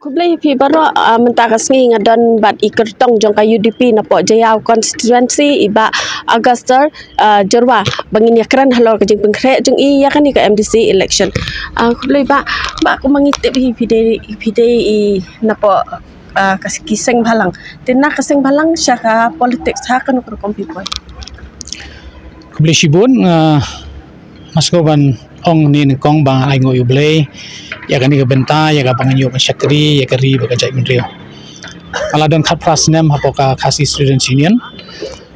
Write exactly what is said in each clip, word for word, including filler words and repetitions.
Khublei phi baroh, ah, mynta ka sngi nga don bad i kyrtong jong ka U D P napoh Jaïaw constituency, i Bah Augustus, ah, Jyrwa, ba ngin ïakren halor ka jingpynkhreh jong i ïa kane ka M D C election. Ah, khublei Bah, Bah, kumba ngi tip hi phi dei, phi dei i napoh, ah, ka s-, ki seng bhalang. Te na ka seng bhalang sha ka politics ha kano ka rukom phi poi? Khublei shibun, ah, nga sngew ban ong ne nyngkong ba nga ainguh ïa U Blei ïa kane ka bynta, ïa kaba ngan ïoh ban shakri ïa ka ri bad ka jaitbynriew. Nga la don khatphra snem hapoh ka Khasi Students' Union,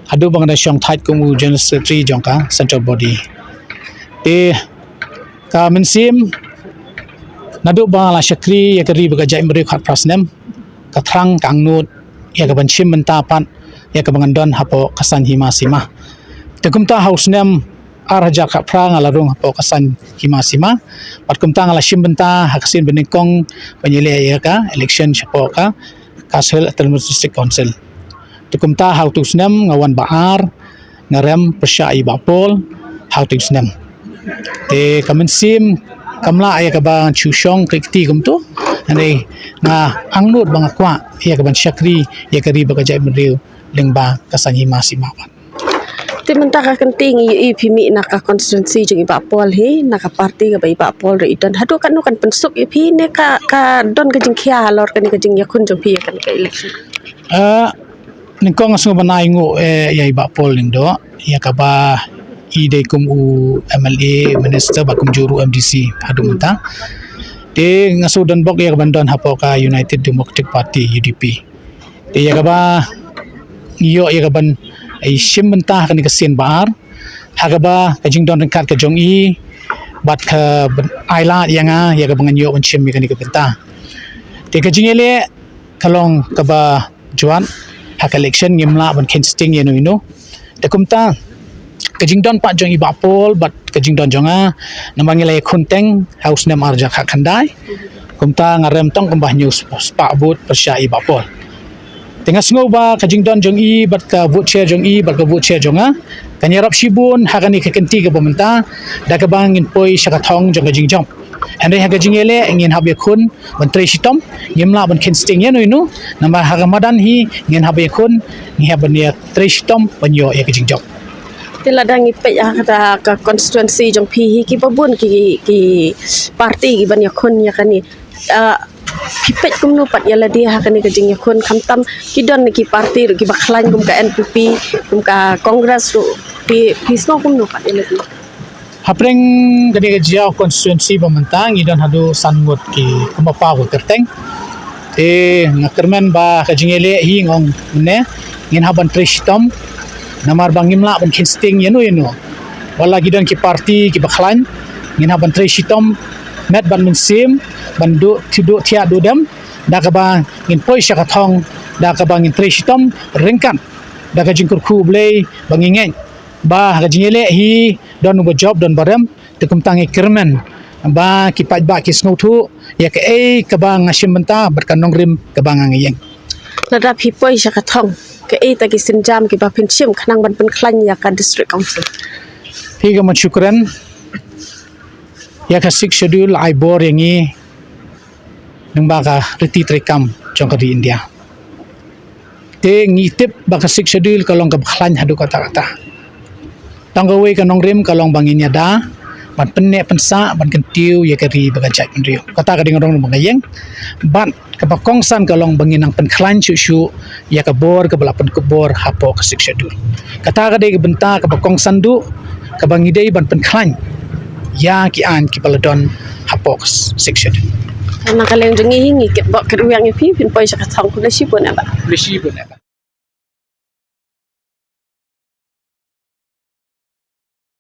haduh ba nga dang shong thait kum u General Secretary jong ka Central Body. Te ka mynsiem, naduh ba nga la shakri ïa ka ri bad ka jaitbynriew khatphra snem, ka thrang ka angnud ïa kaban shim bynta pat ïa kaba ngan don hapoh ka Saiñ Hima Sima. Te kumta ha u snem ar hajar khatphra nga la rung hapoh ka Saiñ Hima Sima, bad kumta nga la shim bynta ha ka sien banyngkong ban ïaleh ïa ka election shapoh ka Khasi Hills Autonomous District Council. Te kumta ha utu u snem nga wan ba ar, nga rem pyrshah ïa i Bah Paul ha utu u snem. Te ka mynsiem kam lah ïa kaba ngan shu shong kyrkhu kumtu. Hynrei nga angnud ba nga kwah ïa kaban shakri ïa ka ri bad ka jaitbynriew lyngba ka Saiñ Hima Sima pat. Te mynta ka kynti ngi ïohi phi mih na ka constituency jong i Bah Paul hi, na ka party kaba i Bah Paul ruh i don. Haduh katno kan pynsuk ïa phi ne ka, ka don ka jingkhia halor kane ka jingïakhun jong phi ïa kane ka election? Ah, nyngkong nga sngew ban ainguh, eh, ïa i Bah Paul Lyngdoh, ïa kaba i dei kum u M L A, minister bad kumjuh ruh M D C haduh mynta. Te nga sngew donbok ïa kaban don hapoh ka United Democratic Party, U D P. Te ïa kaba ngi ïoh ïa kaban, eh, shim bynta ha kane ka sien ba ar, ha kaba ka jingdon ryngkat ka jong i bad ka ban ai lad ïa nga ïa kaba ngan ïoh ban shim ïa kane ka bynta. Te ka jingïaleh ka long kaba jwat ha ka election, ngim lah ban kheiñ sting ïano ïano. Te kumta ka jingdon pat jong i Bah Paul bad ka jingdon jong nga, namar ngi la ïakhun teng ha u snem ar hajar khatkhyndai. Kumta nga rem tang kumba hynñiew spah vote pyrshah i Bah Paul. Te nga sngew ba ka jingdon jong i bad ka vote share jong i bad ka vote share jong nga kan ïarap shibun ha kane ka kynti kaba mynta, da kaba ngin poi sha ka thong jong ka jingjop. Hynrei ha ka jingïaleh ngin hap ïakhun ban trei shitom, ngim lah ban kheiñ sting ïano ïano, namar ha ka madan hi ngin hap ïakhun, ngin hap ban ïa trei shitom ban ïoh ïa ka jingjop. Te lada ngi peit ha kata ka constituency jong phi hi, kiba bun ki, ki party kiban ïakhun ïa kane. Ah, phi peit kumno pat ïa lade ha kane ka jingïakhun, khamtam ki don ki party ruh kiba khlaiñ kum ka N P P, kum ka Congress ruh, phi, phi sngew kumno pat ïa lade? Hapdeng kane ka Jaïaw constituency ba mynta ngi don haduh san ngut ki, kumba paw ka kyrteng. Te nga kyrmen ba ka jingïaleh hi, nga ong mynne ngin hap ban trei shitom, namar ba ngim lah ban kheiñ sting ïano ïano. Wat la ki don ki party kiba khlaiñ, ngin hap ban trei shitom met bad mynsiem ban duh, duh thiah duh dem, da kaba ngin poi sha ka thong da kaba ngin trei shitom ryngkat da ka jingkyrkhu U Blei ba ngi ngeit ba ha ka jingïaleh hi don uba jop don ba rem. Te kumta ngi kyrmen ba ki paidbah ki sngewthuh ïa kaei kaba nga shim bynta bad ka nongrim kaba nga ïeng. Lada phi poi sha ka thong, kaei ta ki sienjam kiba phin shim khnang ban pynkhlaiñ ïa ka District Council? Phi, ka mon shu kren ïa ka Sixth Schedule ai bor ïa ngi lyngba ka riti treikam jong ka ri India. Te ngi tip ba ka Sixth Schedule ka long kaba khlaiñ haduh katta katta. Tang kawei ka nongrim ka long ba ngin ïada ban pynneh pynsah ban kyntiew ïa ka ri bad ka jaitbynriew. Kata ka dei ka nongrim ba nga ïeng. Bad kaba kongsan ka long ba ngin nang pynkhlaiñ shuh shuh ïa ka bor kaba la pynkupbor hapoh ka Sixth Schedule. Kata ka dei ka bynta kaba kongsan duh kaba ngi dei ban pynkhlaiñ ïa ki aiñ kiba la don hapoh ka Sixth Schedule. Na ka liang jong ngi, ngi kitbok kitrwiang ïa phi, phin poi sha ka thong. Khublei shibun eh Bah. Khublei shibun eh Bah.